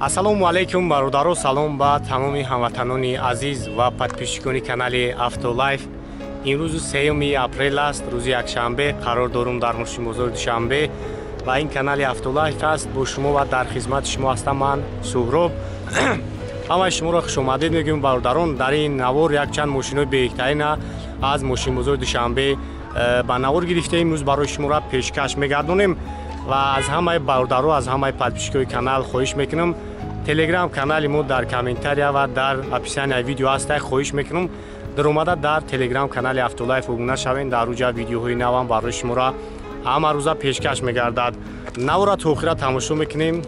Ассалому алайкум бародаро, салом ба тамоми ҳамватанони азиз ва подписчикони канали Автолайф. Имрӯз 3 апрел аст, рӯзи якшанбе, қарор дорум дар мошинбозори Душанбе ва ин канали Автолайф аст. Бо шумо ва дар хизмати шумо ҳастам ман Суҳроб. Ҳамаи шуморо хушомадед мегӯем бародарон. Дар ин навор якчанд мошинҳои беҳтарина аз мошинбозори Душанбе ба навор гирифтаем. Имрӯз барои шуморо пешкаш мегардонем ва аз ҳамаи бародаро, аз ҳамаи подписчикои канал хоҳиш мекунам, телеграм канали мо дар комментария ва дар описанияи видео ҳаст. Хоҳиш мекунам даромада дар телеграм канали Автолайф обуна шавед. Дар уҷа видеоҳои навам барои шуморо ҳама рӯза пешкаш мегардад. Навора то охира тамошо мекунем,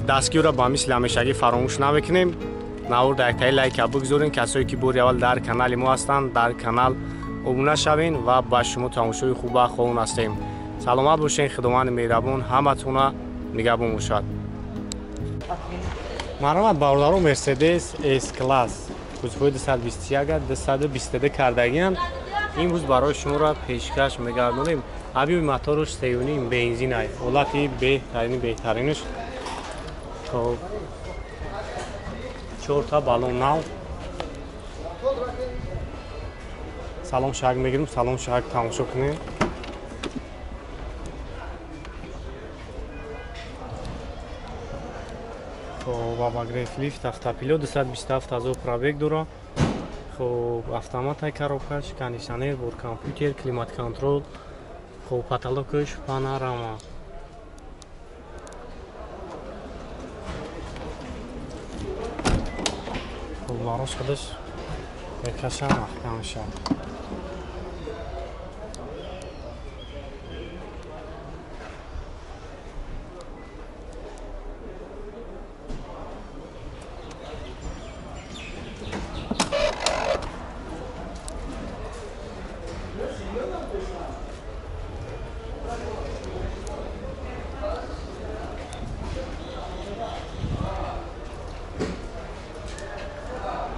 дастгирро ба мисли ҳамешагӣ фаромӯш намекунем. Навор дар яктаи лайка бигзорем. Касое ки бори аввал дар канали мо ҳастанд, дар канал обуна шавед ва ба шумо тамошои хуба хоҳон ҳастем. Саломат бошед, худованди меҳрабон ҳаматона нигаҳбон бошад. Марҳамат бародаро, Мерседес С-класс кузовҳои 221 222 кардагианд. Имрӯз барои шуморо пешкаш мегардонем. Объёми мотораш 3.5 бензин ай, ҳолати беҳтарини беҳтаринаш. Хоб, 4 та баллон нав. Салон шаг мегирем, салон шаг тамошо кунем. Хоб, обогрев лифт, автопилот, 227 ҳазор пробег дора. Хоб, автоматай коробкаш, кондиционер, бор компютер, климат контрол. Хоб, потолокаш панорама. Хоб, барош худаш мекашам, маҳкам мешавад.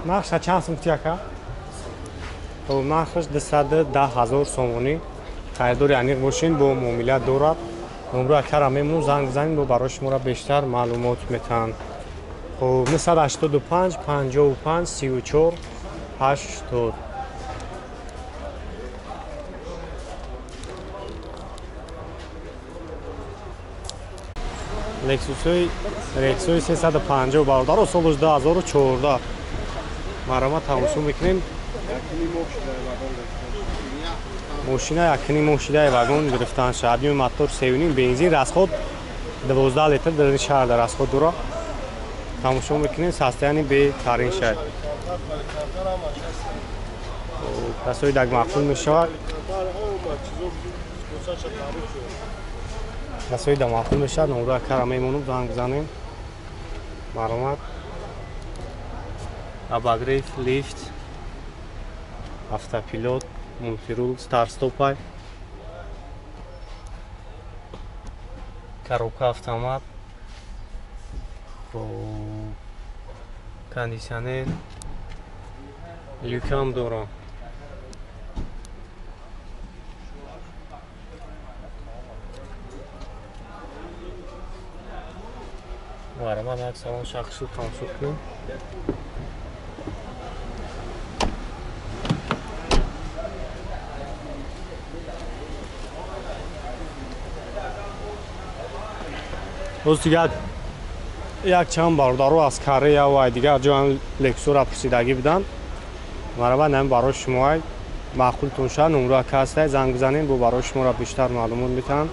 Нархша чанд сум тияка? Хоб, нархаш 210 ҳазор сомонӣ. Харидори аниқ бошин, бо муомила дорад. Номро акара мемонум, занг бизанед, бо барои шуморо бештар маълумот метаҳанд. Хоб, 985 55 34 80. Лексусои Рексои 350 бародаро, солаш 2014. Марҳамат тамошо мекунем. Мошина якним моҳ шидаи вагон гирифтан шуд. Объёми мотор 3.5 бензин, расход 12 литр дар шаҳр дар расход дора. Тамошо мекунем, состояние беҳтарин шуд. Касои даг маъқул мешавад. Касои да маъқул мешавад, номро кара мемонум, занг бизанем. Марҳамат. Обогрев, лифт, автопилот, мультирул, старт-стопай, коробка автомат, кондиционер, люкам дора. Марҳамат, як салон шахсу тамошо кунем. Боз дигар якчанд бародаро аз Корея ва дигар ҷо Лексура пурсидагӣ буданд. Марҳамат, ҳамин барои шумо маъқултон шуд, номро ака ҳастай, занг бизанем, бо барои шуморо бештар маълумот метаҳанд.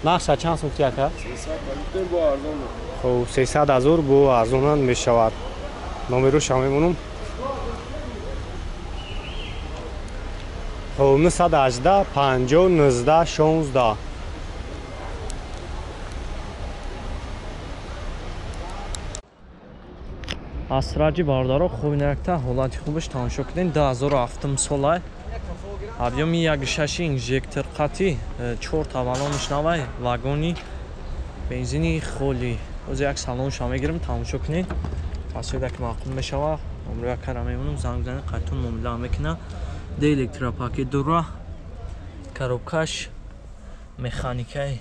Нархша чанд сум ти ака? Хоб, 300 ҳазор бо арзонан мешавад. Номероша мемонум. Хоб, 918 50 19 16. Астраҷи бародаро, хуб инакта ҳолати хубаш тамошо кунед. 2007 солай, объёми 1.6 инжектор қатӣ, 4 та баллонаш навай, вагони бензини холӣ. Оз як салонша мегирем, тамошо кунед. Касоида ки маъқул мешава, номро якара мемонум, занг бизанед, қайтон муомила мекуна. Де электропакет дора, коробкаш механикаи,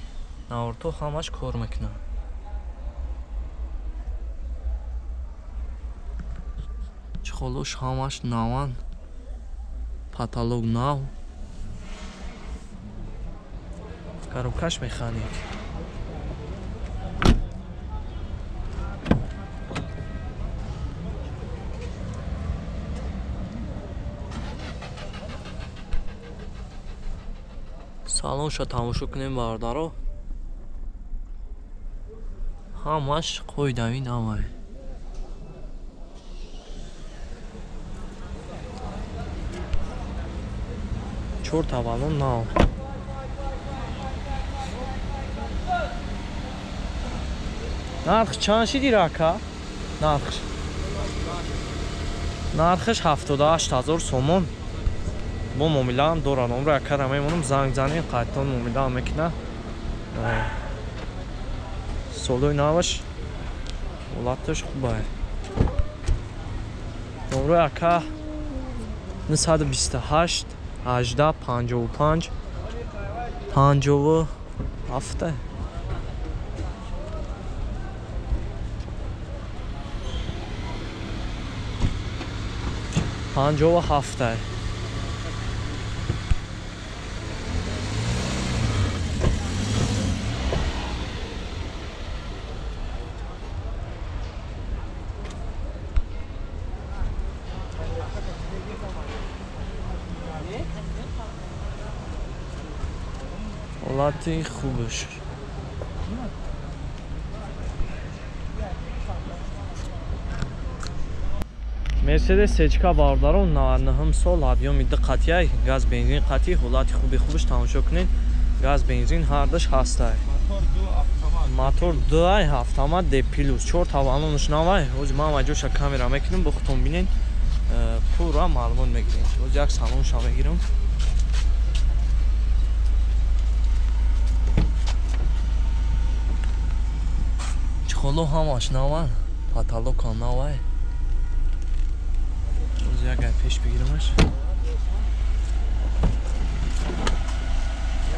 наворто ҳамаш кор мекунад. Чехолош ҳамаш наван. Потолок нав. Коробкаш механик. Салонша тамошо кунем бародаро. Ҳамаш қоидави навай. Чор таваллон нав. Нарх чанд шиди рака? Нархш. Нархш 78 000 сомон. Бо муомилаам дорад. Номро якара мемонам, занг занем, қайтон муомилаам мекуна. Солои наваш ҳолаташ хубае. Номро яка 928 18 55 57. 57. ҳолати хубаш. Мерседес Сечка бародарон 99 сол объёми 2 қатъяй, газ бензин қатъи, ҳолати хуби хубаш тамошо кунед. Газ бензин ҳардаш ҳастай. Мотор 2 автомат D+, 4 тавалонаш навай. Ҳозир ман маҷоша камера мекунам, бо худтон бинед. Пурра маълумот мегирем. Ҳозир як салонша мегирам. Чехоло ҳамаш наван, потолокам навай. Ҳозир як гай пеш бигирамаш.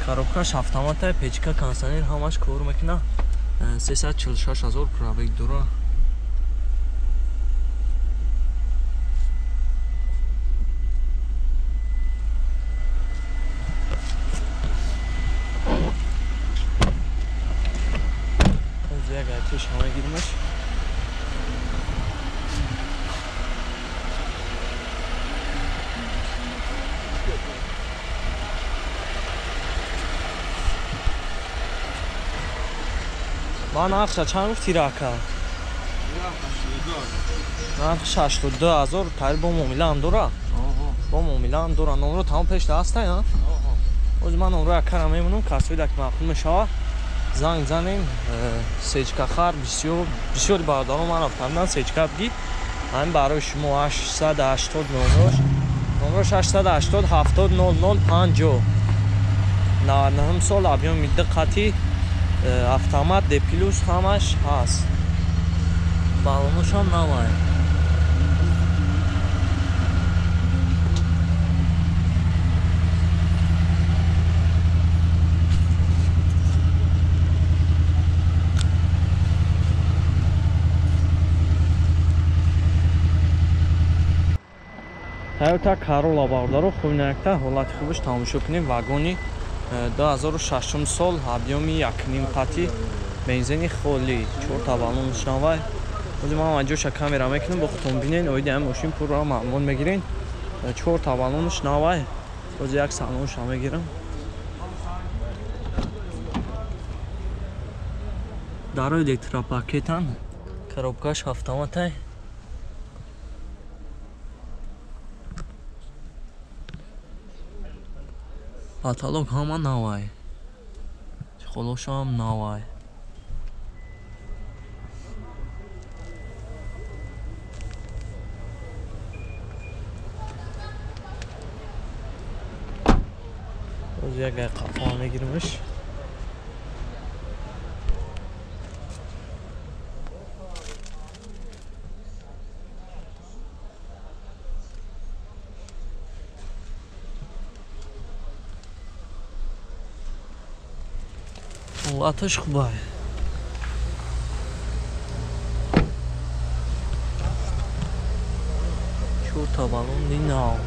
Коробкаш автоматай, печка, кондиционер ҳамаш кор мекуна. 346 000 пробег дора. Ҳозир як гай пеш ҳама гиримаш. Ба нархша чанд гуфти рака? Нархш 82 000 тари бо муомилаам дора? Бо муомилаам дора. Номро тамом пеш дастай, а? Ҳозир ман номро якара мемонам, касоида ки маъқул мешава занг занем. Сечка хар бисёри бародарон ман рафтамдан сечка бигӣ. Ҳамин барои шумо 880 номрош. Номрош 880 70 00 50. 99 сол объёми 2 қатъи, автомат D+ ҳамаш ҳаст. Балоношам навай. Toyota Corolla бародаро, хуб якта ҳолати хубаш тамошо кунем. Вагони 2006 сол, объёми 1.5 қатъи, бензини холӣ, 4 тавалонаш навай. Ҳозир ман маҷоша камера мекунам, бо худтон бинед, оиди ҳамин мошин пурра маълумот мегиред. 4 тавалонаш навай. Ҳозир як салонша мегирам. Дарои электропакетан, коробкаш автоматай. Потолок ҳама навай. Чехолошам навай. Ҳозир як гай қафо мегиримаш. Ҳолаташ хубай. Чорта баллони нав.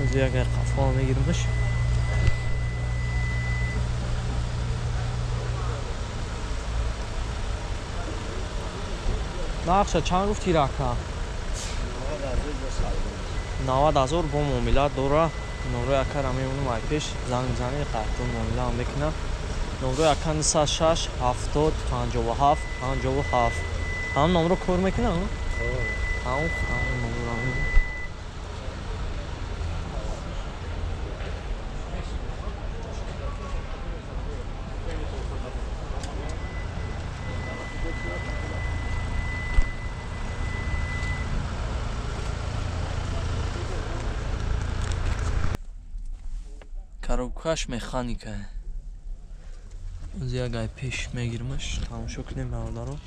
Ози агар қафо мегиримаш. Нархша чанд гуфти рака? 90,000 бо муомила дора. Номрои акара мемонам ай пеш занг мизанед, қайтон муомилаам мекунам. Номрои ака 96 70 57 57. Ҳам номро кор мекунам? Ҳам номро. Коробкаш механика. Ози як ай пеш мегирмаш, тамошо кунем бародаро.